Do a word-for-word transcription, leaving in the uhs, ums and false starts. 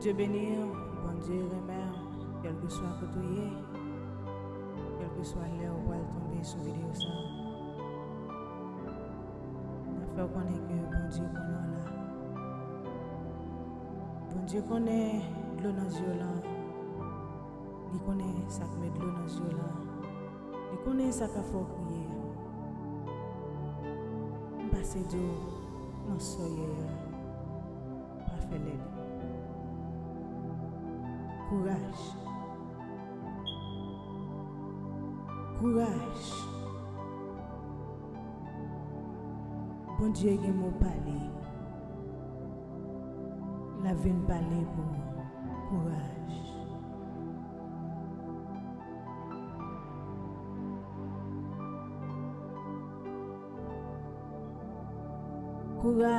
Dye beni w, Bondye renmen w, kèlkeswa kote w ye, kèlkeswa lè w pral tonbe sou videyo sa a. N ap fè w konnen ke Bondye konnen w la. Bondye konnen dlo nan zye w lan. Li konnen sa k met dlo nan zye w lan. Li konnen sa k ap fè w kriye a. M pase di w nan sa w ye a. Pa fè lèd. Kouraj. Kouraj. Bondye gen mo pale. L ap vin pale pou ou. Kouraj. Kouraj.